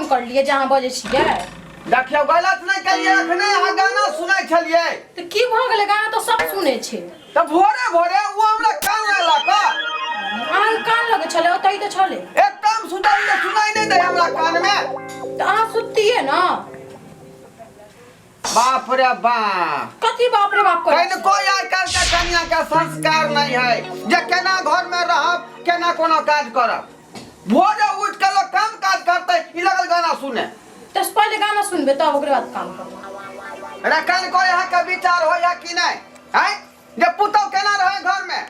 हम करलियै जे अहाँ बजै छियै? देखियौ, गलत नहि केलियै। अखने अहाँ गाना सुनै छलियै। तऽ की भऽ गेलै? गाना तऽ सब सुनै छै। तऽ भोरे भोरे ओ हमरा कान लगलक। अहाँके कान लगै छलै? ओतहि तऽ छलै। एकदम सुतल तऽ सुनाइ नहि दै हमरा कानमे। तऽ अहाँ सुततियै ने। बाप रे बाप! कथी बाप रे बाप करै? कनिको आइ काल्हि के कनिया के संस्कार नहीं है जे केना घर में रहब, केना कोनो काज करब। भोरे उठ के लोग काम काज करते, ई लगल गाना सुने। तऽ पहिले गाना सुनबै, तब ओकरे बाद काम करबै। रे, कनिको यहाँ के विचार होइया कि नहीं है जे पुतहु केना रहे घर में?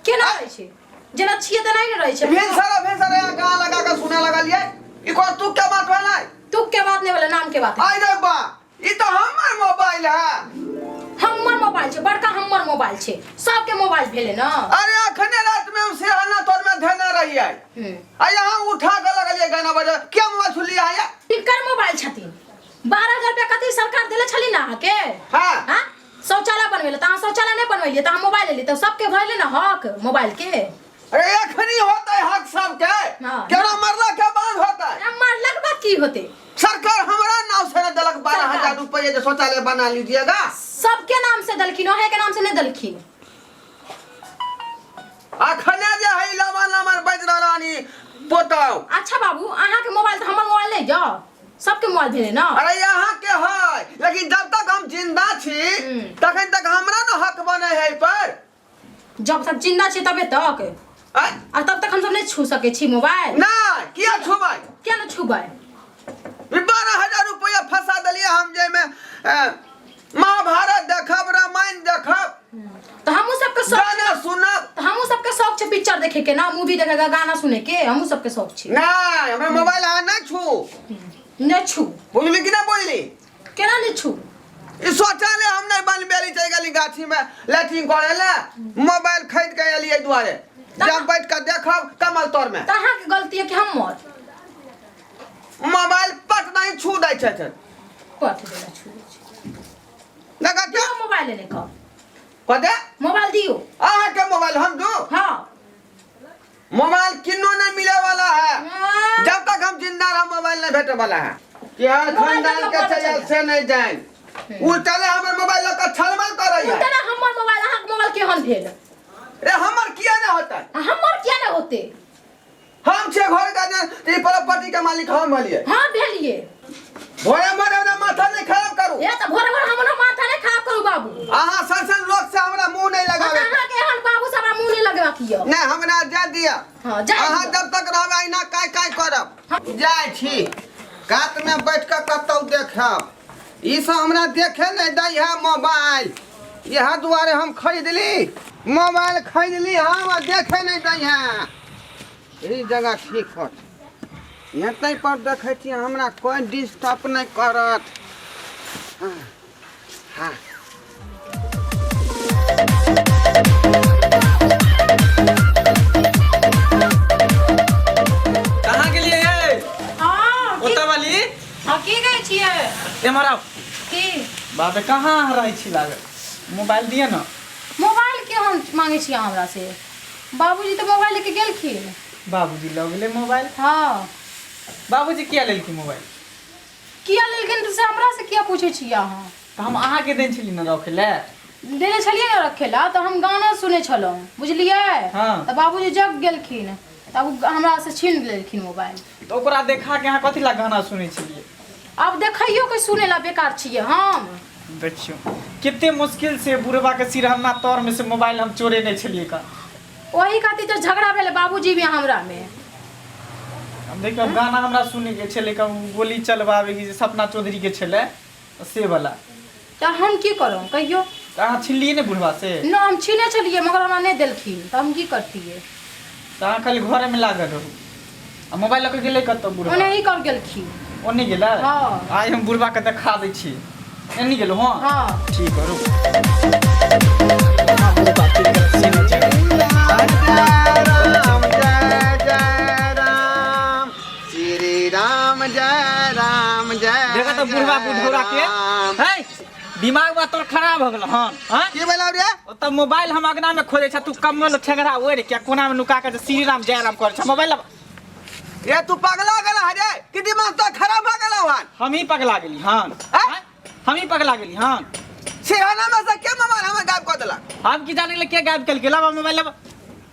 केना रहै छै? जेना छियै तेना ही ने रहै छै। भिनसरे भिनसरे यहाँ गाना लगा के सुने लगलियै। ई कोन तू के बात भेलै? तुक के बात नहीं भेलै, नाम के बात। आई रे बा, ई तो हमर मोबाइल है। हमर मोबाइल छै, बड़का हमर मोबाइल छै। सबके मोबाइल भेलै ने। अरे, अखने रात में हम सिरहाना तोर में धेने रहियै आ यहाँ उठा के लगलियै गाना बजे। क्या मोबाइल छुलियै है? किनकर मोबाइल छथिन? 12,000 रुपया कथी सरकार देले छली ना अहाँके? हाँ। हाँ, शौचालय बनवेले। तऽ अहाँ शौचालय नहि बनवेलियै तऽ अहाँ मोबाइल लेलियै। तऽ सबके भइले ने हक मोबाइल के? अरे, अखनी होता है हक सबके? हाँ। केना मरला के बाद होता है? आ मरला के बाद की होते? सरकार हमरा नाम से न देलक बारह सरकार। हजार रुपये जे शौचालय बना लीजिएगा। सबके नाम से देलखिन, अहे के नाम से नहीं देलखिन। अखने जे है लमन लमन बज रहल पोताओ। अच्छा बाबू, अहाँके मोबाइल तऽ हमर मोबाइल नहि यऽ। सबके मोबाइल भेलै ने। अरे, यहाँ के है, लेकिन जब तक हम जिंदा छी तखन तक हमरा न हक बने है पर। जब तक जिंदा छी तबे तक? आँय? आ तब तक हमसब नहि छू सकै छी मोबाइल? नहीं, किया छुबै? किया नहि छूबै? 12,000 रुपया फंसा देलियै हम, जाहिमे महाभारत देखब, रामायण देखब। तऽ हमहूँ सबके शौक गाना सुनब। तऽ हमहूँ सबके शौक छै पिक्चर देखे के ना, मूवी देखे के, गाना सुने के। हमहूँ सबके शौक छै। नहीं, हमरा मोबाइल अहाँ नहीं छू। नहि छू। बुझली कि नहीं बुझली? केना नहि छू? ई शौचालय हम नहीं बनबेली, चलि गेली गाछी में लैट्रिन करे ले, मोबाइल खरीद के एलियै दुआरे जे हम बैठ के देखब कमल तर में। तऽ अहाँके गलती है कि हमर? मोबाइल पट नहीं छू दै छै छै। पट देला छू दै छै। देखा। दियौ मोबाइल लेने कऽ। कदे? मोबाइल दियौ। अहाँके मोबाइल हम दू? हाँ। मोबाइल किन्नो नहीं मिले वाला है। हाँ। जब तक हम जिंदा रह, मोबाइल नहीं भेटे वाला है। केहन मोबाइल खानदान दऽ के दियौ, छै चल। से नहीं जान, उ चले हमर मोबाइल लऽ कऽ छलमल करैया। उल्टा ना हमर मोबाइल, अहाँके मोबाइल केहन भेल? रे, हमर किया नहीं होतै? आ हमर किया नहि होते? हम छे घर का जे ई प्रॉपर्टी के मालिक हम भेलियै। हाँ, भेलिए। भोरे मरे ने माथा नहीं खराब करू। ए, तऽ भोरे भोरे हमरो माथा नहि खराब करू बाबू। अहाँ सन सन लोग से हमरा मुंह नहीं लगावे। अहाँके एहन बाबू से हमरा मुँह नहि लगेबाक यऽ। नहीं, हमरा जा दिया। हाँ, जाय अहाँ दिअ। जब तक रहबै अहिना काय काय करब। जाइ छी, कात में बैठ कऽ कतौ देखब। ई सब हमरा देखे नहीं दै है मोबाइल। इएह दुआरे हम खरीदली मोबाइल, खरीदली हम आ देखे नहीं दै है। ई जगह ठीक होत, एतै पर देखै छी, हमरा कोइ डिस्टर्ब नहि करत। हाँ हाँ। कहाँ गेलियै यै? हाँ की? ओतऽ वाली। हाँ, की कहै छियै? एम्हर आउ। की? बाप रे, कहाँ अहाँ रहै छी लागल? मोबाइल दिअ ने। मोबाइल केहन मांगै छियै अहाँ हमरा से? बाबूजी तऽ मोबाइल लेके गेलखिन। बाबूजी लऽ गेलै मोबाइल? हाँ। बाबूजी किया लेलखिन मोबाइल? किया लेलखिन तऽ से हमरा से किया पूछै छियै अहाँ? तऽ हम अहाँके देने छली ने रखै लए। देने छलियै ने रखै लए, तऽ हम गाना सुनै छलहुँ, बुझलियै? हाँ। तऽ बाबूजी जग गेलखिन तब हमरा से छीन लेलखिन मोबाइल। तऽ ओकरा देखा के अहाँ कथी लए गाना सुनै छलियै? आब देखैयो के सुनै ला बेकार छियै हम। देखियौ, कते मुश्किल से बुढ़बा के सिरहन्ना तर में से मोबाइल हम चोरेने छलियै का। ओही खातिर तऽ झगड़ा भेलै बाबूजी भी हमरा में। अब देखियौ, गाना हमरा सुनै के छलै का, गोली चलबावे की जे सपना चौधरी के छलै से वाला। तऽ हम की करब कहियौ? तऽ अहाँ छिनलियै ने बुढ़बा से? न, हम छीने छलियै, मगर हमरा नहि देलखिन तऽ हम की करतियै? तऽ अहाँ खाली घरे में लागल रहू आ मोबाइल लऽ के गेलै कतऽ बुढ़बा? ओनाही कर गेलखिन। ओने गेलै? हाँ। आइ हम बुढ़बा के देखा दै छी। एनी गेलो? हाँ। हाँ। ठीक है, रुक। हाँ, बुढ़बा ठीक है, सीने छै। राम जय जय राम, श्री राम जय राम जय देखा तऽ बुढ़बा जय बुढ़ौरा के राम। है दिमाग बा तोर खराब हो गेल हन? हाँ? की भेलौ रे? ओतऽ मोबाइल हम अगना में खोजे छ, तू कम्बल ठेंगरा ओढ़ के कोना में नुका के श्री राम जय राम करे छ। मोबाइल ये तू पगला गेला है रे कि दिमाग तो खराब भ गेला हन? हम ही पगला गेली हाँ। हैं? हम ही पगला गेली हाँ। सिरहाना में से के मोबाइल हमें गायब कर देलक? हम की जाने ले के गायब कल के लावा मोबाइल लावा।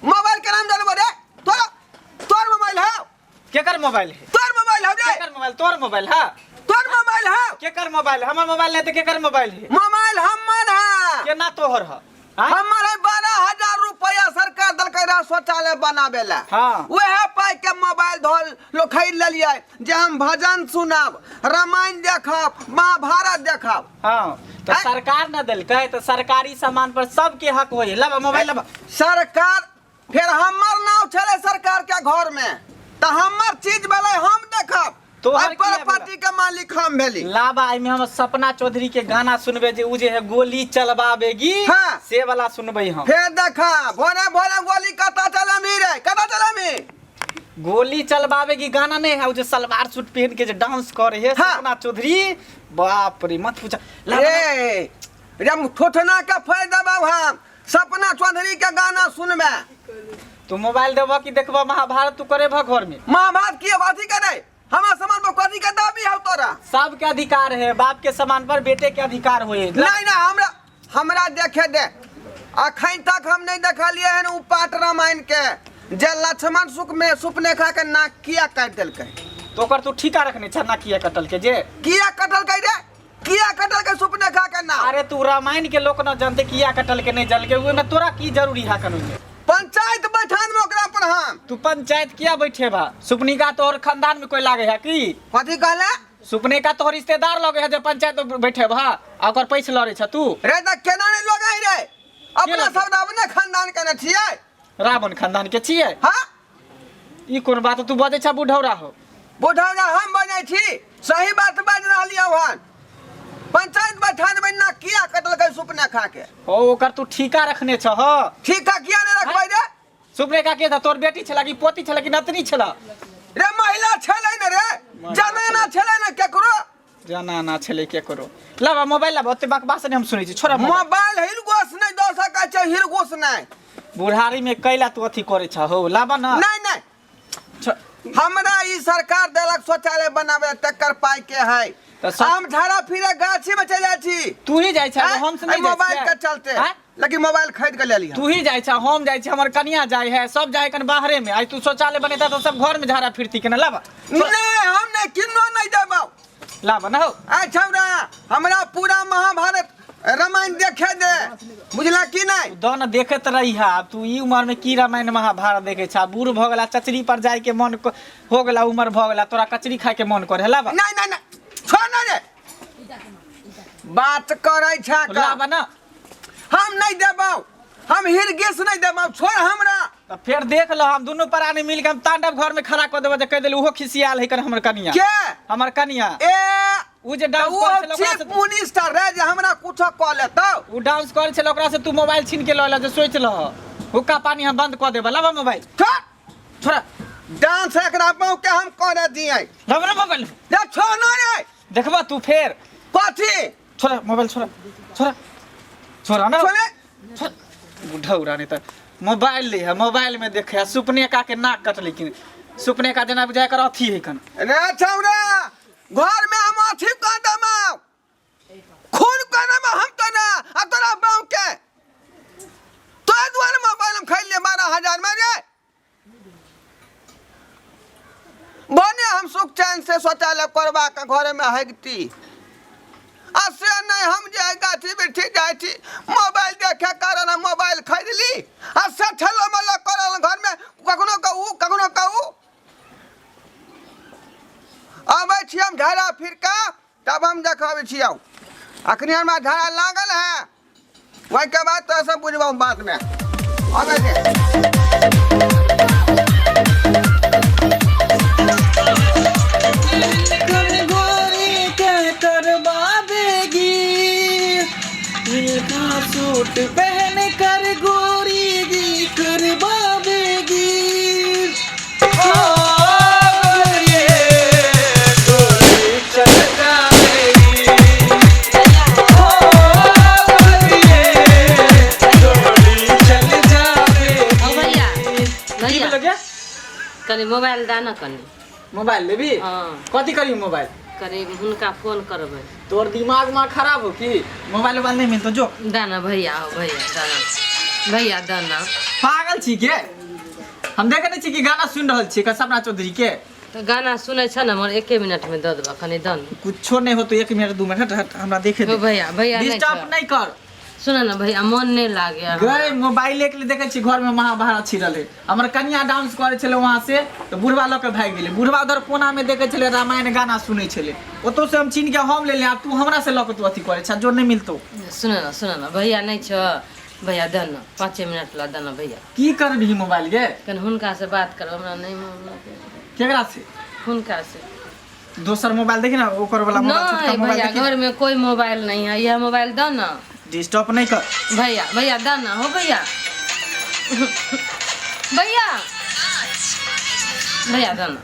मोबाइल के नाम जानबो रे? तोरा तोर मोबाइल है? केकर मोबाइल है? तोर मोबाइल है रे? केकर मोबाइल? तोर मोबाइल है। तोर मोबाइल है। केकर मोबाइल? हमर मोबाइल नहीं तो केकर मोबाइल है? मोबाइल हमर है। केना तोहर है? आँय? हमर है 12,000 रुपया सरकार देलकै रह शौचालय बनाबे ला। हाँ। वह पाई के मोबाइल धोल लो खरीद लेलियै जे हम भजन सुनब, रामायण देखब, महाभारत देखब। हाँ तो आँय? सरकार न देलकै तो सरकारी सामान पर सबके हक होय। लावा मोबाइल लावा। सरकार फिर हमर नाव छलै सरकार के घर में तो हमर चीज भेलै हम देखब। तोहर अब किया भेलै? प्रॉपर्टी के मालिक हम भेली। लाबा एहिमे हम सपना चौधरी के गाना सुनबे जे उ जे है गोली चलबाबेगी। हाँ। से वाला सुनबे हम। फिर देखा भोरे भोरे गोली कता चलमी रे, कता चलमी? गोली चलबाबेगी गाना नहीं है, उ जे सलवार सूट पहन के जे डांस करे है। हाँ। सपना चौधरी, बाप रे मत पूछा। लाबा ए रे ठोठना के फायदा देबौ हम सपना चौधरी के गाना सुनबे। तू मोबाइल देबो कि देखबो महाभारत तू करे भ घर में? महाभारत की अथी करे हमार सामान पर कथी के दाबी हौ तोरा? सबके अधिकार है, बाप के सामान पर बेटे के अधिकार होए। नहीं नहीं हमरा हमरा देखे दे। अखन तक हम नहीं देखलिए हन उ पाठ रामायण के जे लक्ष्मण सुख में सुपनेखा के नाक किया काटि देलकै। तो ओकर तू ठीका रखने छ नाक किया कटल के जे? किया कटलकै रे? किया कटलकै सुपनेखा के नाक? अरे तू रामायण के लोक न जानते किया कटल के नहीं जानके, ओमे में तोरा की जरूरी है कनु? पंचायत बैठान में ओकरा पर हम। तू पंचायत किया बैठे बा? सुपनिका तोहर खानदान में कोई लागे है की? कथी कहले? सुपनेका तोहर रिश्तेदार लगे है जे पंचायत में बैठे बा आ ओकर पैसा लड़े छ तू? रे त केना नहीं लगे रे? अपना लगे? सब अपने खानदान के न छियै। रावण खानदान के छियै? हाँ। ई कोन बात तू बजै छ बुढ़ौरा हो? बुढ़ौरा हम बजै छी, सही बात बाजि रहलियै हन। पंचायत बैठान में ना किया कटलकै सुपनेखा के? ओ ओकर तू ठीका रखने छ हो। ठीका किया नहीं रखबै रे? सुपनेखा के था तोर बेटी छला कि पोती छला कि नतनी छला? रे महिला छलै ने रे, जनाना छलै ने केकरो। जनाना छलै केकरो। लाबा मोबाइल लाबा, ओते बकवास नहीं हम सुनै छी, छोड़ा मोबाइल। मोबाइल हिलगोस नहीं दऽ सकै छै, हिलगोस नहीं। बुढ़ारी में कैला तू अथी करे छ हो? लाबा ना। नहीं नहीं हमरा ई सरकार देलक शौचालय बनाबे तकर पाई के है। तऽ हम झाड़ा फिरे गाछी में चलि जाइ छी। तू ही जाइ छ, हम से नहीं जाइ मोबाइल छियै। के चलते। आँय? लेकिन मोबाइल खरीद के ले लिहा। तू ही जाइ छ, हम जाइ छी, हमर कनिया जाइ है, सब जाइ कन बाहरे में। आइ तू शौचालय बनेता तो सब घर में झाड़ा फिरती केना? लाबा। नहीं हम नहीं किन्नो नहीं देबौ। लाबा ना हो। आइ छौरा हमरा पूरा महाभारत रामायण देखे दे, बुझला की नहीं? दो न देखत रही है। अब तू ई उम्र में की रामायण महाभारत देखे छा? बूढ़ भ गेला, चचरी पर जाय के मन हो गेला, उम्र भ गेला, तोरा कचरी खाय के मन करे। लाबा। नहीं नहीं नहीं छोड़ ना रे, बात करै छा का? लाबा ना। हम नहीं देबौ, हम हिरगिस नहीं देबौ, छोड़ हमरा। त फेर देख लो, हम दुनू प्राणी मिल के हम तांडव घर में खड़ा कर देबो जे कह देली उहो खिसियाल है कर हमर कनिया। के? हमर कनिया। ए उ जे डांस ओ करै छल ओकरा चीफ से मिनिस्टर रे जे हमरा कुछो कह लेतौ। उ डांस करै छल ओकरा से तू मोबाइल छीन के लऽ ले जे सोच लह हुक्का पानी हम बंद कऽ देबै। लाबा मोबाइल। छोड़ छोड़ डांस एकरा पाँव के हम करे दिए। लाबा ना मोबाइल। रे छोड़ ना रे। देखबा तू फेर। कथी? छोड़ मोबाइल, छोड़ छोड़ छोड़ ना। छोड़े। छोड़। बुढ़ौरा नहीं त मोबाइल ले है, मोबाइल में देखे है सुपनेका के नाक कटलै कि सुपनेका जेना बुझाय कर अथी है कन। रे छौरा घर में हम अथी कर देबौ, खून कर देबौ हम तोरा आ तोरा बाऊ के। तोरा दुआरे मोबाइल हम खरीद लिए 12,000 में रे। भने हम सुख चैन से शौचालय करबा के घर में हेगती आ से नहीं हम जे गाछी बिरछी जाइ छी मोबाइल देखे कारण हम मोबाइल खरीदली आ से ठेलो मेलो करल घर में कखनो कहू कखनो कहू। आबै छी हम झाड़ा फिर के तब हम देखाबै छी। आउ अखनी हमरा झाड़ा लागल है, ओहिके बाद तो सब बुझबौ बाद में। आबै छी। सूट पहन कर गोरी जी करवावेगी। ओ भैया, भैया लगे कनी मोबाइल दा ना कनी। मोबाइल लेबी? हाँ। कथी करी मोबाइल? कनी हुनका फोन करबै। तोर दिमाग में खराब हो की? मोबाइल उबाइल नहीं मिलतो जो। दाना भैया, हो भैया दाना, भैया दाना। पागल छी के? हम देखे नहीं छी कि गाना सुन रहल छी का सपना चौधरी के। तऽ गाना सुनै छ ने, हमर एके मिनट में दऽ देबा, कनी दऽ ने। कुछो नहीं होतो, 1 मिनट 2 मिनट, हट हट हमरा देखे दे। हो भैया, भैया नहीं डिस्टर्ब छ। नहीं कर। सुन ने भैया, मन नहीं लागे। गए मोबाइल के लिए देखे छी घर में महाभारत छिड़ल है। हमर कन्या डांस करे छले वहां से तो बुढ़वा लऽ के भागि गेलै। बुढ़वा उधर कोना में देखे छले रामायण गाना सुनै छले, ओतौ से हम छीन के हम लेले। आब तू हमरा से लऽ के तू अथी करे छ, जो नहीं मिलतो। सुन ने, सुन ने भैया, नहीं छ भैया, दे ने 5 मिनट ला दे ने भैया। की करबही मोबाइल के? कनी हुनका से बात करब, हमरा नहीं मन लागे। केकरा से? हुनका से। दोसर मोबाइल देखी ना, ओकर वाला मोबाइल, छोटका नहीं मोबाइल भैया, देखी। घर में कोई मोबाइल नहीं है, यह मोबाइल दो ना। डिस्टर्ब नहीं कर। भैया, भैया दो ना, हो भैया, भैया, भैया दो ना।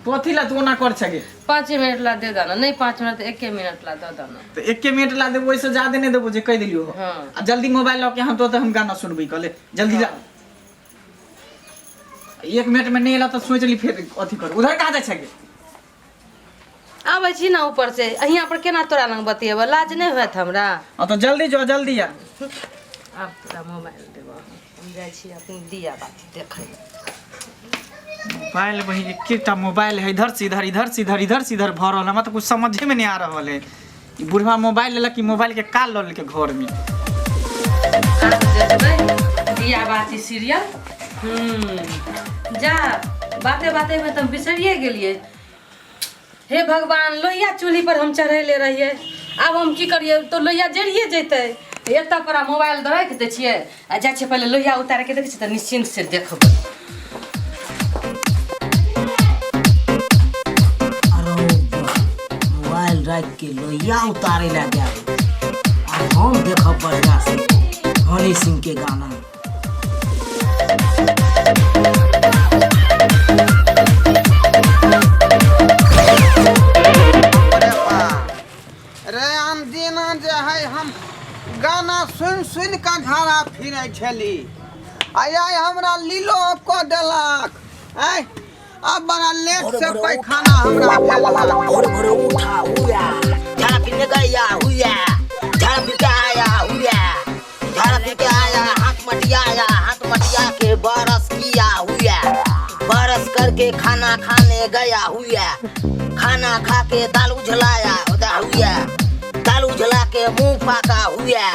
कथी ला तू ओना कर छगे? 5 मिनट ला दे दो ना, नहीं 5 मिनट, 1 मिनट ला दे दो ना। तो 1 मिनट ला देबो, ओइसे ज्यादा नहीं देबो जे कह देलियो। हाँ। आ जल्दी मोबाइल लऽ के हम तो हम गाना सुनबी कहले, जल्दी जा। 1 मिनट में नहीं एला तो सोच ली फिर अथी कर। उधर कहाँ जाइ छगे? आबै छी ना ऊपर से, यहाँ पर केना तोरा लग बतियेबो, लाज नहीं होयत हमरा? हाँ तो जल्दी जो, जल्दी आ। आब तोरा मोबाइल देबो, हम जाइ छी अपन दिया बाती देखै। मोबाइल वही एकेटा मोबाइल है, इधर से इधर, इधर से इधर, इधर से इधर भर रहल है। हमरा तो कुछ समझे में नहीं आ रहल है। ई बुढ़वा मोबाइल लेलक कि मोबाइल के काल लऽ लेलकै घर में। आब देखबै दिया बाती सीरियल। जा बाते बाते में तऽ हम बिसरिए गेलियै। हे भगवान, लोहिया चूल्ही पर हम चढ़ेले रहियै, आब हम की करियै? तो लोहिया जरिए जेतै। एतऽ पर मोबाइल राखि दै छियै आ जाइ छियै पहिले लोहिया उतारिके देखै छियै तऽ निश्चिन्त से देखबै। अरे मोबाइल राखि के लोहिया उतारे ला गया, आ हम देखब बढ़िया से हनी सिंह के गाना। अरे बा रे, अनदिना जे है हम गाना सुनि सुनि कऽ झाड़ा फिरै छली, आइ आइ हमरा लीलो कऽ देलक। आइ अब बड़ा लेट से पैखाना हमरा भेल हन। भोरे भोरे उठा हुआ, झाड़ा फिरने गया हुआ, झाड़ा फिर के आया हुआ, झाड़ा फिर के आया, हाथ मटियाया, हाथ मटिया के बरस किया हुआ, बरस करके खाना खाने गया हुआ, खाना खा के दाल उझलाया उदा हुआ, दाल उझला के मुंह पाका हुआ,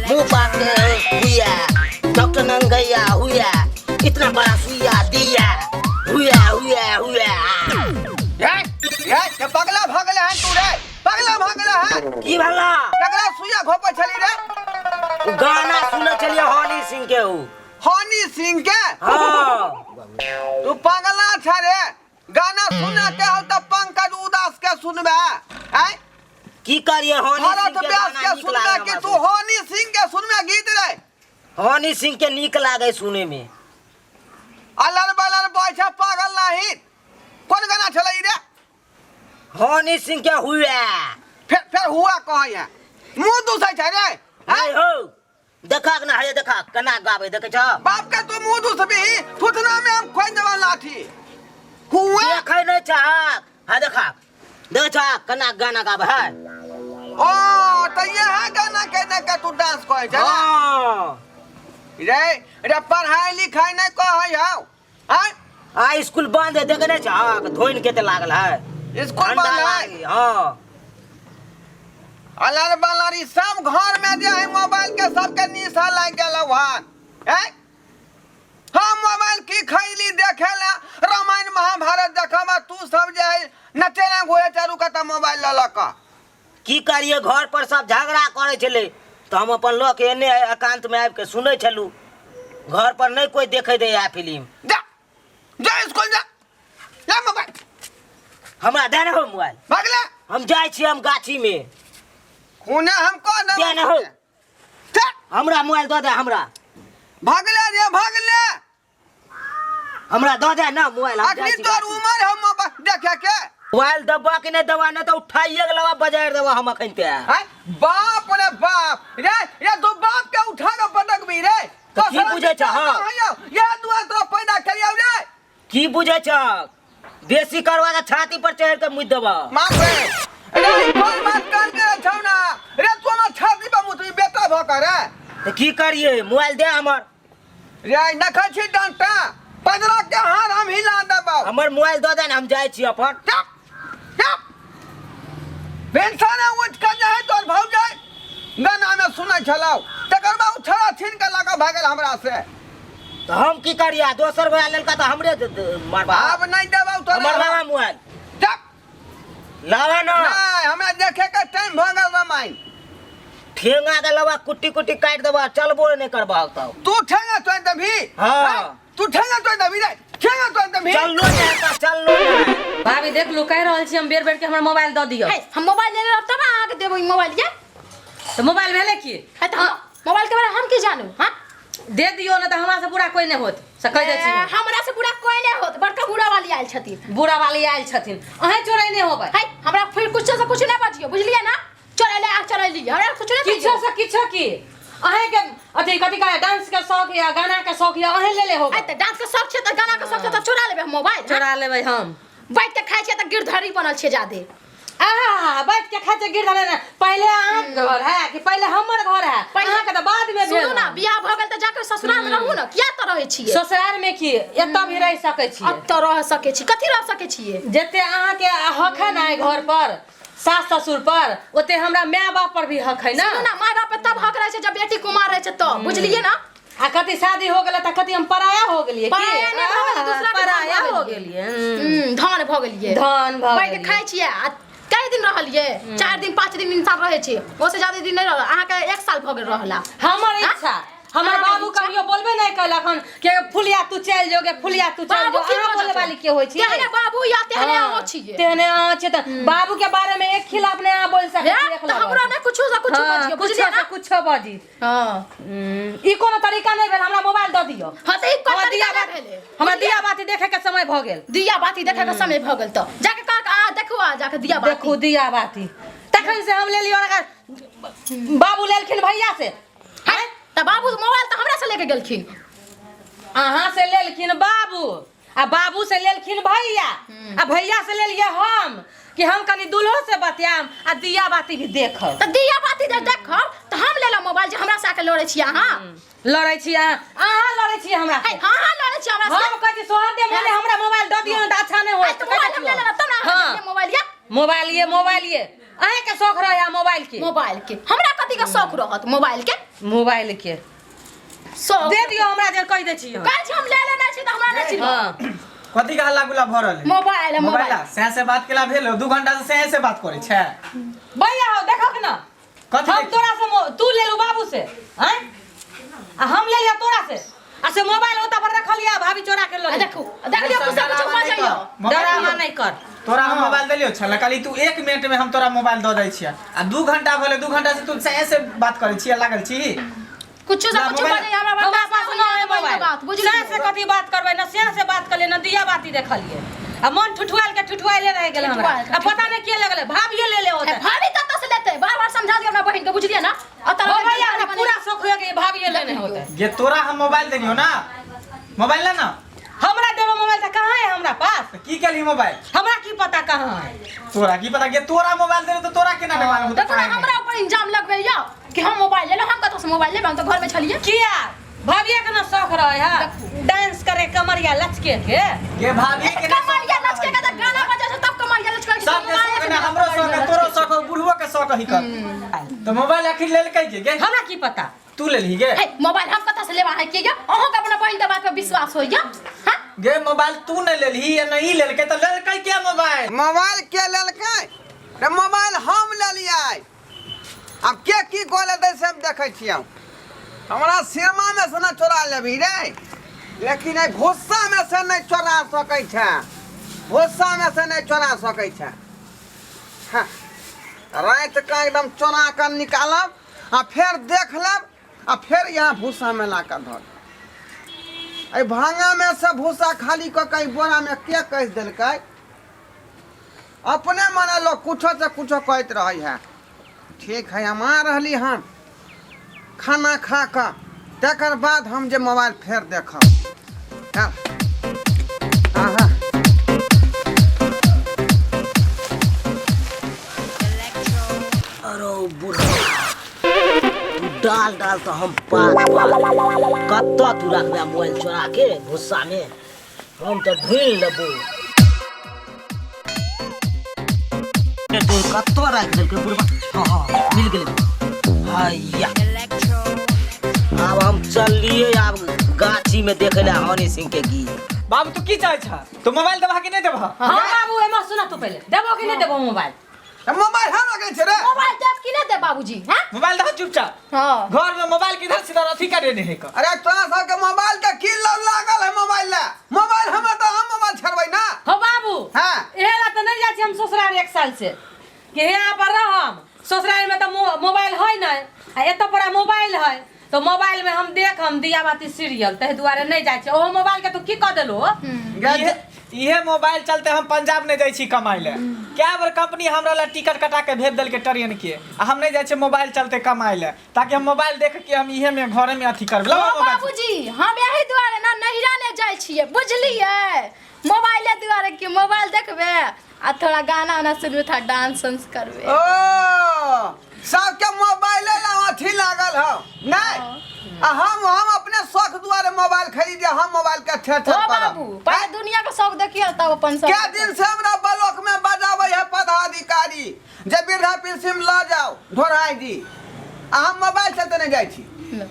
मुंह पाके हुआ, डॉक्टर नंग गया हुआ, इतना बड़ा सुइया दिया हुआ हुआ हुआ। रे रे, के पगला भगले हैं तू रे, पगला भगले हैं। की भला? ककरा सुइया घोपै छली रे? उ गाना सुनै छलियै हनी सिंह के। उ हनी सिंह के? हाँ। तू पगला छ रे, गाना सुने के हौ त पंकज उदास के सुनबे? आय की करिए, हनी भरत सिंह के व्यास गाना के नीक सुनबे लागे कि हमरा तू सुने। हनी सिंह के सुनबे गीत रे? हनी सिंह के नीक लागे सुने में। अलर बलर बॉय छ पागल नहीं। कोन गाना छलै रे? हनी सिंह के हुआ। फिर फिर हुआ कहै है, मुंह दुसै छ रे? नहीं हो, देखा ना, है देखा केना गाबै देखै छ। बाप के तू मुंह दुसबी, थुथना में हम खोइ देबा लाठी। हुआ देखै नहीं चाहक, हाँ देखा, देखै छ केना गाना गाबै है। ओ त यह गाना के देख के तू डांस कहै छ? हाँ। रे रे, पढ़ाई लिखाई नहीं कहै हौ? आय आ स्कूल बंद है, देखे नहीं चाहक धोइन के ते लागल है। स्कूल ठंडा बंद है? लागी, हाँ। अलर बलर ई सब घर में जे है मोबाइल के सबके निशा लागि गेल हन। हैं हम मोबाइल की खैली देखे ला रामायण महाभारत देखब, आ तू सब जे है नचे ना घुरे चारू कता मोबाइल लऽ लऽ कऽ। की करिए, घर पर सब झगड़ा करे छलै तऽ हम अपन लऽ के एने एकांत में आबि के सुनै छलहुँ। घर पर नहीं कोई देखे दै आ फिल्म। जा जा स्कूल जा, जा मोबाइल हमरा दे ने हो मोबाइल। भगले। हम जाइ छी हम गाछी में। खूने हम कह देब। दे ने हो। चल। हमरा मोबाइल दऽ दे हमरा। भगले रे भगले। हमरा दऽ दे ना मोबाइल, हम जाइ अखनी छी तोर गाछी। उमर है मोबाइल देखे के? मोबाइल दबा के नहीं दबा, नहीं तो उठाइए के लवा बजारि देबा हम अखन ते। आय बाप रे बाप रे रे, तू बाप के उठा के पटकबी रे? तऽ की बुझै छह? ये दुआ तोरा पैदा करियौ रे। की बुझै छह? बेसी करवा तऽ छाती पर चढ़ि के मुति देबह। माफ रे रे, ई कोन बात कर के छौ ना रे? तू हमर छाती पर मुतबी बेटा भऽ कऽ रे? तऽ की करियै? मोबाइल दे हमर। रे, आई देखै छी डंटा 15 के हार हम हिला देबौ। हमर मोबाइल दऽ दे ने, हम जाइ छी अपन। चुप चुप, पेंशन उठि कऽ जे है तोर भौजाइ गाना में सुनै छलौ, तकर बाद ओ छड़ा छीन कऽ लऽ कऽ भागल हमरा से। तऽ हम की करियै? दोसर मोबाइल लेलका तऽ हमरे मारबा। आब नहि देबौ तोरा। हमर लावा मोबाइल। चुप। लावा ना। नहीं, हमरा देखे के टाइम भऽ गेल रामायण। ठेंगा के लवा कुट्टी कुट्टी काटि देबा, चलबो नहि करबा तब। तू ठेंगा तोड़ देबही? हाँ। तू ठेंगा तोड़ देबही रे? ठेंगा तोड़ देबही? चललो नहि हेतौ, चललो नहि। भाभी देख लू, कहि रहल छी हम बेर बेर के हमरा मोबाइल दऽ दिअ। हे, हम मोबाइल लेने रहब तब अहाँके देबै मोबाइल ये। तऽ मोबाइल भेलै की? हे, तऽ हम मोबाइल के बारे हम की जानू? हाँ, दे दियौ ने तऽ हमरा से बुरा कोई नहि होत, से कहि दै छी। ए, हमरा से बुरा कोई नहीं होत, बड़का बुरा वाली आयल छथिन। बुरा वाली आयल छथिन, अहें चोरै नहि होबै। है, हमरा फिर कुछ से कुछ नहीं बजियो, बुझलिए ना? चोरैले आ चोरैली, हमरा कुछ नहीं किछो कहियो। से किछो की अहें के अथी कथी कहै, डांस के शौक या गाना के शौक या अहें लेले होबै। है, तऽ डांस के शौक छै तऽ गाना के शौक छै तऽ चोरा लेबै हम मोबाइल? हाँ? चोरा लेबै हम। बैठ के खाइ छै तऽ गिरधरी बनल छै जादे। आहा, बैठ के खाइ छै गिरधरी ने। पहिले अहाँके घर है कि पहिले हमर घर है? अहाँके तऽ बाद में भेल। सुनू ना, बियाह भऽ गेल तऽ जाके ससुराल में रहू ना, किया तऽ रहै छियै? ससुराल में की, एतऽ भी रहि सकै छियै। एतऽ रह सकै छी? कथी रह सकै छियै? जते अहाँके हक है ना एहि घर पर सास ससुर पर, ओते हमरा माय बाप पर भी हक है ना। सुनू ना, माय बाप पे तब हक रहै छै जब बेटी कुमार रहै छै तब, बुझलियै ना? आ कथी शादी हो गेलै तऽ कथी हम पराया हो गेलियै की? पराया नहि भऽ गेलियै, दूसरा के धन पराया भऽ हो गेलियै। गेलियै। हम्म। धन भऽ गेलियै। धन भऽ बैठ के गेलियै। खाइ छियै आ कई दिन रहलियै? 4 दिन 5 दिन इंसान रहै छै, ओहिसँ ज्यादा दिन नहि रहल। अहाँके 1 साल भऽ गेल रहला। हमर हाँ? इच्छा, हमर अहाँके बाबू इच्छा? कहियो बोलबे नहि कयलक हन के फुलिया तू चलि जो गे, फुलिया तू चलि बाबू जो। की अहाँ बजत? बोले वाली के होइ छी? तेहने बाबू या तेहने हाँ, अहाँ छियै। तेहने अहाँ छियै तऽ बाबू के बारे में एक खिलाफ नहि अहाँ बोल सकै हे, छी, एक तऽ लबड़। हमरा नहि कुछो से कुछो हाँ, बजियौ, कुछो बुझलियै से ना? कुछो बजी। हाँ। ई कोनो तरीका नहि भेल, हमरा मोबाइल दऽ दियौ। हाँ, तऽ ई कोन हमरा तरीका दिया नहि बाती, भेलै? हमरा दिया बाती देखे के समय भऽ गेल। दिया बाती देखे के समय भऽ गेल तऽ जाके कह आ देखू, आ जाके दिया बाती देखू। दिया बाती तखन से हम लेलियै, ओकरा बाबू लेलखिन भैया से। हैं? तऽ बाबू मोबाइल तऽ हमरा से लेके गेलखिन। अहाँ से लेलखिन बाबू, आ बाबू से लेलखिन भैया, आ भैया से लेलियै हम कि हम कनि दुल्हो से बतियाम आ दिया बाती भी देखब। तऽ दिया बाती जे देखब तऽ हम लेलहुँ मोबाइल जे हमरा से आके लड़ै छी अहाँ? लड़ै छी अहाँ, अहाँ लड़ै छी हमरा से। है, हाँ हाँ, लड़ै छी हमरा से। हम कहै छी सोहर दे मने हमरा मोबाइल दऽ दियौ ने तऽ अच्छा नहि है, होत। तऽ मोबाइल हम ले लेलहुँ तब ने अहाँ हाँ। देलियै मोबाइल या? मोबाइल ये, मोबाइल ये, अहाँके शौक रहै मोबाइल के? मोबाइल के हमरा कथी के शौक रहत मोबाइल के? मोबाइल के शौक दे दियौ हमरा, जे कहि दै छी हम। कहै छी हम ले लेने छी तऽ हमरा नहि चिन्हब। हाँ। कथी के हल्ला गुल्ला भऽ रहल है? मोबाइल है, मोबाइल मोबाइल। सएह से बात केला भेल, 2 घंटा से सएह से बात करै छै। भैया हो, देखक ना। कथी हम देखी? तोरा से तू लेलू बाबू से हैं आ हम ले लिया तोरा से, आ से मोबाइल ओता पर रखल या भाभी चोरा के आ लऽ गेल। देखू, देख लियौ, कुछ कुछ डरावा नहि बजैयौ। कर। मोबाइल डरामा दियौ। नहि कर। तोरा हम मोबाइल देलियो छल कहली तू 1 मिनट में हम तोरा मोबाइल दऽ दै छियै, आ 2 घंटा भेलै, 2 घंटा से तू सएह से बात करै छियै, लागल छी। कुछो से ना, कुछो मोबाइल- बजैया, हमरा हमरा बर्दाश्त पास नहि ना है होइया मोबाइल। बात, बुझलियै? सएह से कथी बात करबै? न सएह से बात करलियै, न दिया बाती देखलियै, आ मन ठुठुआयल के ठुठुआयले रहि गेल हमरा। ठुठुआयल के आ पता नहि के लगलै, भाभिये ले ले होतै। ए, भाभी कतऽ से लेतै? बार बार समझा दियौ अपना बहिन के, बुझलियै ना? आ हो भैया, हमरा पूरा शौक होइया कि भाभिये लेने होतै। गे, तोरा हम मोबाइल देलियो ना, मोबाइल ले ना। हमरा देबो मोबाइल तऽ कहाँ है हमरा पास? तऽ की केलही मोबाइल? हमरा की पता कहाँ है। तोरा की पता? गे, तोरा मोबाइल देलियो तऽ तोरा केना नहि मालूम होतै? देखो ना, हमरा ऊपर इंजाम लगबैया कि हम मोबाइल लेलहुँ। हम कतऽ से मोबाइल लेबै? हम तऽ घर में छलियै। किया, भाभिये के ना शौक रहे है डांस करे कमरिया लचके के? गे, भाभी के ना कमरिया लचके के तऽ गाना बजै छै तब कमरिया लचके के। सबके शौक है, हमरो शौक है, तोरो शौक है, बुढ़बो के शौक है। कर तऽ मोबाइल आखिर लेलकै के गे? हमरा की पता। तू लेलही गे? हे, मोबाइल हम कतऽ से लेबा है के गे? अहूँ के अपना बहिन के बात पर विश्वास होइया? हाँ? गे, मोबाइल तू नहि लेलही या नहि ई लेलकै, तऽ लेलकै के मोबाइल? मोबाइल के लेलकै रे? मोबाइल हम लेलियै। आब के की कऽ लेतै से हम देखै छियै। हमरा सिरमामे से ने चोरा लेबही रे, लेकिन एहि भुस्सामे से नहि चोरा सकै छै, भुस्सामे से नहि चोरा सकै छै। हाँ, रातिके एकदम चोरा कऽ निकालब आ फेर देख लेब आ फेर यहाँ भूसामे ला कऽ धऽ देब। एहि भाँगामे से भूसा खाली कऽ कऽ एहि बोरामे के कसि देलकै? अपने मने लोक कुछो से कुछो कहैत रहै है। ठीक है, हम आ रहली हन खाना खा कऽ, तकर बाद हम जे मोबाइल फेर देखब। चल। आहा। डाल डाल तऽ हम पात पात कतऽ तू रखबे मोबाइल चोरा के भुस्सा में हम तऽ ढूंढ लेबो तू कतऽ राखि देलकै बुढ़बा हँ हँ मिल गेलै हैया आब हम चललियै आब गाछी में देखे ला हनी सिंह के गीत बाबू तू की चाहे छा तू मोबाइल देबा कि नहीं देबा हाँ बाबू एमे सुना तू पहिले देबो कि नहीं देबो मोबाइल त मोबाइल हम रखने छै रे मोबाइल देब कि नहीं देब बाबूजी हैं मोबाइल दहा चुपचाप हाँ घर में मोबाइल किधर सीधा अथी करे नहीं है का अरे तोरा सबके मोबाइल के की लव लागल है मोबाइल ला मोबाइल हमरा तो हम मोबाइल छड़बै ना हो बाबू हाँ। एहे ला तऽ नहीं जाइ छी हम ससुराल एक साल से कि यहाँ पर रहम ससुराल में तऽ मोबाइल है नहीं आ एतऽ पर मोबाइल है तो मोबाइल में हम देख हम दिया बाती सीरियल ताहि दुआरे नहीं जाइ छी ओहो मोबाइल के तू की कऽ देलहो इहे इहे मोबाइल चलते हम पंजाब नहीं जाइ छी कमाइ ले कए बेर कंपनी हमरा ला टिकट कटा के भेज देलकै ट्रेन के आ हम नहीं जाइ छी मोबाइल चलते कमाइ ले ताकि हम मोबाइल देख के हम इहे में घरे में अथी करबै ओ लाओ मोबाइल बाबूजी हम यही दुआरे ना नहिरा ने जाइ छियै बुझलियै मोबाइले दुआरे कि मोबाइल देखबै आ थोड़ा गाना उना सुनबै थोड़ा डांस उंस करबै ओ सबके मोबाइले ला अथी लागल हो नहीं आ हम अपने शौक दुआरे मोबाइल खरीदे हम मोबाइल के ठेर ओ ठेर बाबू करब पहले दुनिया के शौक देखियो तब अपन शौक क्या दिन से हमरा ब्लॉक में बजाबै है पदाधिकारी जे वृद्धा पेंशन लऽ जाओ ढोराई जी आ हम मोबाइल से तऽ नहीं जाइ छी लो।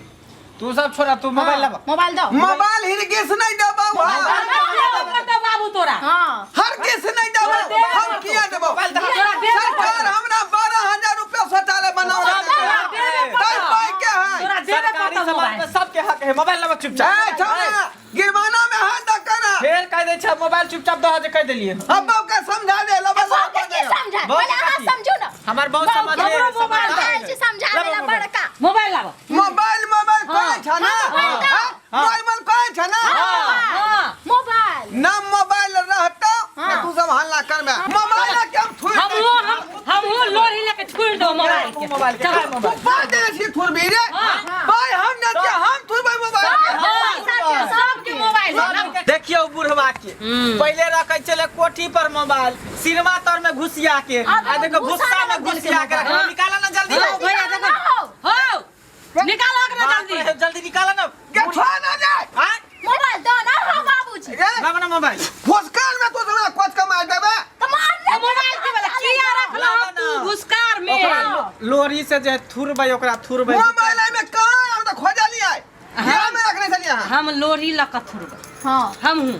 तू सब छोड़ा तू मोबाइल लाबा मोबाइल दो मोबाइल हिरगिस नहीं देबौ हम पड़तौ बाबू तोरा हाँ हरगिस नहीं देबौ हम किया देबौ मोबाइल दहा तोरा देबे सरकार हमरा 12,000 रुपया शौचालय बनाओ देबे तै पाइ के है तोरा देबे सरकारी पड़तौ सामान मोबाइल पे सबके हक है मोबाइल लाबा ए चुपचाप छौड़ा गिरवाना में हाथ दऽ कना फेर कह दै छै मोबाइल चुपचाप दह जे कह देलिए अब के समझा दे लबा बाबू के की समझाए बहुत पहले अहाँ काकी। समझू ना हमार बहुत समझ है हमरो मोबाइल आयल छी समझावे ला बड़का मोबाइल लाबो मोबाइल मोबाइल कहै छ ना मोबाइल दो। हाँ? मोबाइल मोबाइल कहै छ ना हाँ मोबाइल ना मोबाइल रहतो हाँ। तू सब हल्ला करबे मोबाइल के हम थुर हमहूँ हम हमहूँ लोढ़ी लेके छोड़ दो मोबाइल के मोबाइल के चल। मोबाइल तू पाइ देने छी थुरबी रे हाँ। पाइ हम ने छियै हम थुरबै मोबाइल के हाँ, सबके मोबाइल है ना। देखियौ बुढ़वा के पहिले रखै छलै कोठी पर मोबाइल सिनेमा तर में घुसिया के आब आ देखो भूसा भुस्सा में में रख देलकै घुसिया के मोबाइल। रखल निकाला ना जल्दी हो भैया देखो हो निकालो एकरा बाप जल्दी रे, जल्दी निकाला ना के छोड़ ना जाए आय मोबाइल दो ना हो बाबूजी रे ना ना मोबाइल फुसकान में तू हमरा कोच के मार देबे तो मार ले तो मोबाइल के वाला किया रखलो लाबा तू ना। घुसकार में ओकरा लोरी से जे थुरबै ओकरा थुरबै मोबाइल में कहाँ हम तो खोजलियै यहाँ में रखने छलियै अहाँ हम लोरी लऽ कऽ थुरबै हाँ हमहूँ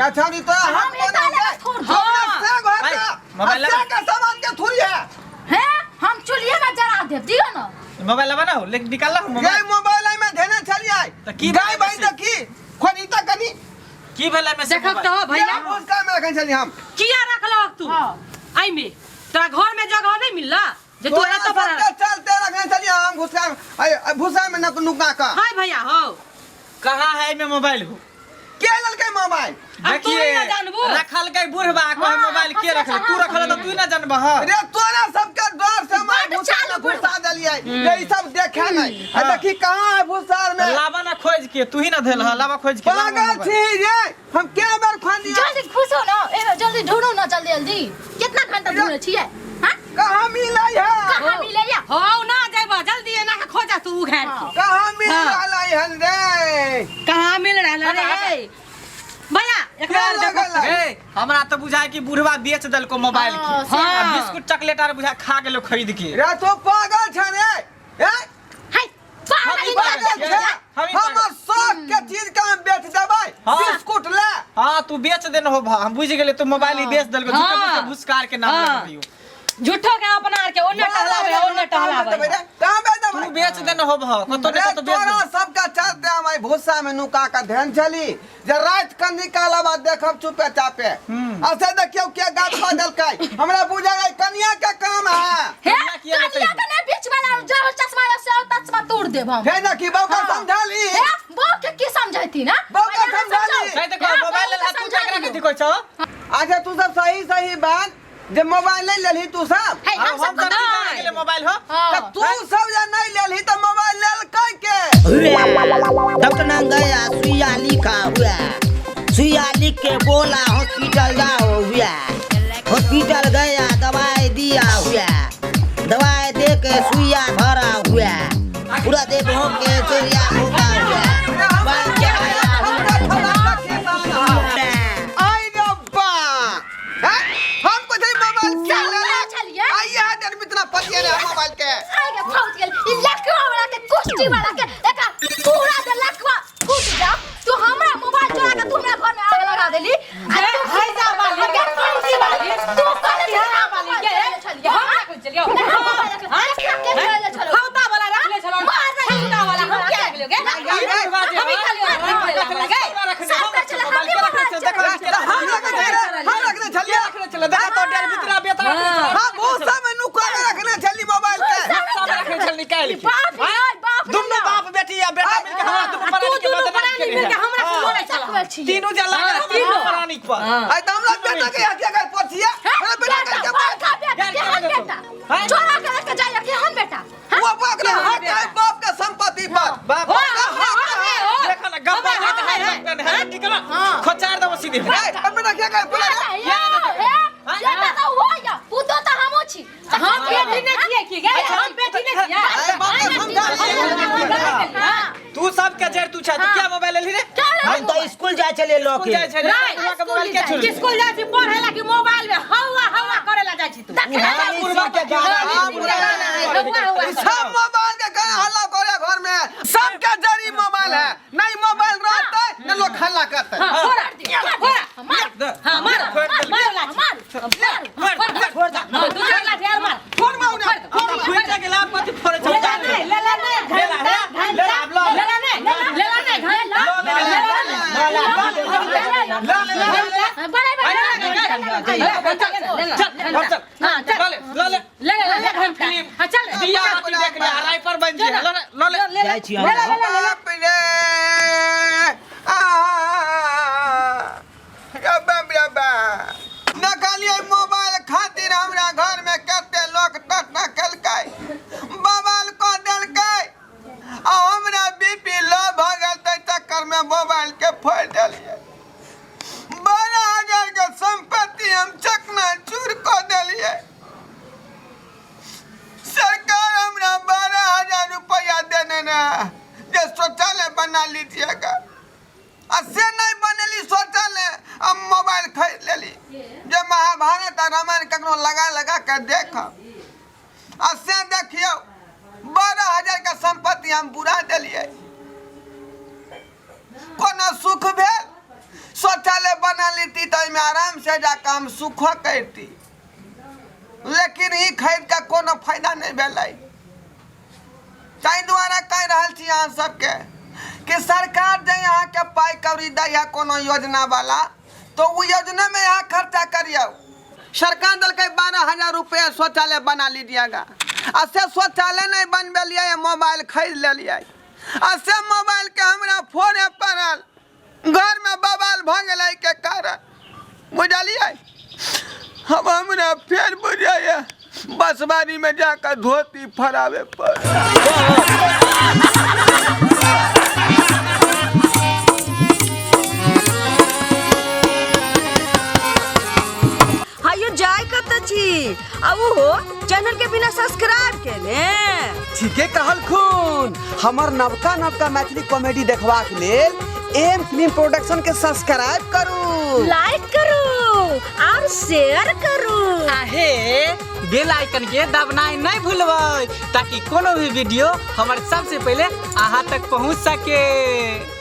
अच्छा नहीं तो हम हम कोना एता जाए थुर हमरा से घर भाई, के मोबाइल से के सामान के थुरी है हैं हम चूल्हे में जरा देब दियो ना मोबाइल लाबा ना लेकिन निकाल ला ये मोबाइल मोबाइल में धेने छलियै तऽ की गाय भेलै भाई से? तऽ की खोजी तऽ कनी की भेलै में से देखक तऽ हो भैया भैया उसका में रखने छलियै हम किया रखलक तू हाँ। एहिमे तोरा घर में जगह नहीं मिलला जे तू तोरा एतऽ पर सबके चलते रखने छलियै हम भूसा अय, भूसा में न नुका कऽ हाय भैया हो कहाँ है में मोबाइल हो के लेलकै मोबाइल अब तू ही ना जानबू रखल के बुढ़वा कहे हाँ, मोबाइल के फसला रखल तू कहाँ रखल तऽ तू ना जानबह रे तोरा सबके डर से मैं बड्ड भूसा चालू में बुढ़वा। घुसा देलियै जे ई सब देखे नहीं आ देखी कहाँ है भूसार में लाबा ना खोज के तू ही ना धेल ह लाबा खोज के लाबा पागल मोबाइल। छी रे हम के बेर खोलियै जल्दी घुसो ना ए जल्दी ढूंढो ना जल्दी जल्दी कितना घंटा ढूंढे छियै हां कहाँ मिलै है कहाँ मिलैया हो ना जाइबा जल्दी एना के खोजा तू उघार के कहाँ मिल हाँ। रहलै हन रे कहाँ मिल रहल रे भैया एक के बार देखो लगल है? ए हमरा तऽ बुझाय कि बुढ़वा बेच देलको मोबाइल के हाँ, से आ हाँ। बिस्कुट चॉकलेट आर बुझा खा गेलो खरीद के रे तू पागल छ रे ए हाय पागल हम पागल पागल छै हम ही पागल। हमर शौक के चीज के हम बेच देबै हाँ। बिस्कुट ले हाँ तू बेच देने हो भा हम बुझ गेलियै तू मोबाइल ही बेच देलको झूठे हाँ। मूठे भुसकार के नाम हाँ। लगबियो झूठो के अपना आर के ओने टहलावे ओने टहलावे कहाँ बेच तू देबै बेच देने हो भा कतो ने रे कतो बेच तोरा देने। सबका चलते हम आई भूसा में नुका के ध्यान चली जे रात के निकालब आ देखब चुपे चापे ऐसे देखियो के गाछ खा देलकै हमरा बुझा गई कनिया के काम है हे कनिया किया लेतै? कनिया के नहीं बीच वाला जो चश्मा है से चश्मा तोड़ देब हम हे देखी बहू के हाँ। समझाली हे बहू के की समझैती ना बहू के पहिले अहाँ समझाली। समझाउ। नहीं देखो हे, मोबाइल बहू लेला के तू केकरा समझा कथी दियौ। कहै छौ अच्छा तू सब सही सही बात जे मोबाइल नहीं लेलही तू सब हे हम हम सब सब की जाने गेलै मोबाइल हो हाँ। त तू सब जे नहीं लेलही त मोबाइल लेलकै के डॉक्टर नाम गया सुइया लिखा हुआ सुइया लिख के बोला हॉस्पिटल जाओ हुआ हॉस्पिटल गया दवाई दिया हुआ दवाई दे के सुइया भरा हुआ पूरा देख लागल छी तीनू जे लागल हाँ, हमरा तीनू। प्राणी पर हाँ। आइ तऽ हमरा बेटा के हटिया के पथिया हमरा बेटा के बेटा बड़का बेटा केहन बेटा हैं? चोरा के लेके जाइए केहन बेटा वो ओकरा हक है बाप के संपत्ति पर बाप ओकरा हक है देखो ना गप्पा हमरा है हक है है निकल खोचार दबो सीधे ए, बेटा क्या कर बेटा यो ए बेटा तऽ हो या पुतो तऽ हमहूँ छी तऽ हम कथी बेटी नहि छियै की गे हम बेटी नहि छियै अरे बाप के समझा हाँ। तू सबके जड़ तू छा तू क्या मोबाइल लेली रे हम तो स्कूल जाय छलियै लऽ स्कूल के जाय छै रे नहीं, बुढ़वा के मोबाइल के छोड़ स्कूल जाइ छी पढ़े ला कि मोबाइल में हवा हवा करे ला जाइ छी तू हनी सिंह के गाना हाँ, पूरा गाना है। हवा हवा ई सब मोबाइल के गाना हल्ला करे घर में सबके जरी मोबाइल है नहीं मोबाइल रहते न लोग हल्ला करते हाँ, फोड़ा फोड़ा हाँ मार मार लाठी मार छोड़ दे हाँ दू चार लाठी और मार फोन में उन्हें अब खुइटा के लाभ कथी फोड़े छै लेला नहीं लेला नहीं घंटा घंटा लेला नहीं लेला नहीं घंटा ला, ला, ला, ला, ला। बड़े बड़े चल चल हाँ चल ले ले ले ले ले ले घंटा हाँ चल दिया बाती देख ले राइफल बन जे ले ले ले ले जाइ छी हम। ले ले ले बाप रे आ रब्बा रब्बा देखलियै मोबाइल खातिर हमरा घर में कते लोग टटना केलकै बवाल कऽ देलकै आ हमरा बीपी लो भऽ गेल ताहि चक्कर में मोबाइल के फोड़ि देलियै 12,000 के संपत्ति हम चकना चूर कऽ देलियै सरकार हमरा 12,000 रुपया देने रहे जे शौचालय बना लीजिएगा आ से नहीं बनेली शौचालय हम मोबाइल खरीद लेली जे महाभारत आ रामायण कखनो लगा लगा के देखब आ से देखियौ 12,000 के संपत्ति हम बुरा देलियै कोनो सुख भेल शौचालय बना लेती तऽ ओहिमे आराम से जाकऽ हम सुखो करती लेकिन ई खरीद कऽ कोनो फायदा नहि भेलै ताहि दुआरे कहि रहल छी अहाँ सबके कि सरकार जे अहाँके पाइ कौड़ी दैया कोनो योजना वाला तो ओ योजनामे अहाँ खर्चा करियौ सरकार देलकै 12,000 रुपया शौचालय बना लीजिएगा आ से शौचालय नहि बनबेलियै मोबाइल खरीद लेलियै आ से मोबाइलके हमरा फोड़े पड़ल घरमे बवाल भऽ गेलै के कारण बुझलियै अब हमरा फेर बुझाइए बसबारीमे जाकऽ धोती फराबे पड़ल हायो जाय कत छी आ उहो चैनल के बिना सब्सक्राइब केने ठीके कहलखुन हमर नवका नवका मैथिली कॉमेडी देखबाक लेल एम फिल्म प्रोडक्शन के सब्सक्राइब करू लाइक करू और शेयर करू आहे बेल आइकन के दबनाइ नहीं भूलबै ताकि कोनो भी वीडियो हमर सबसे पहले अहाँ तक पहुँच सके।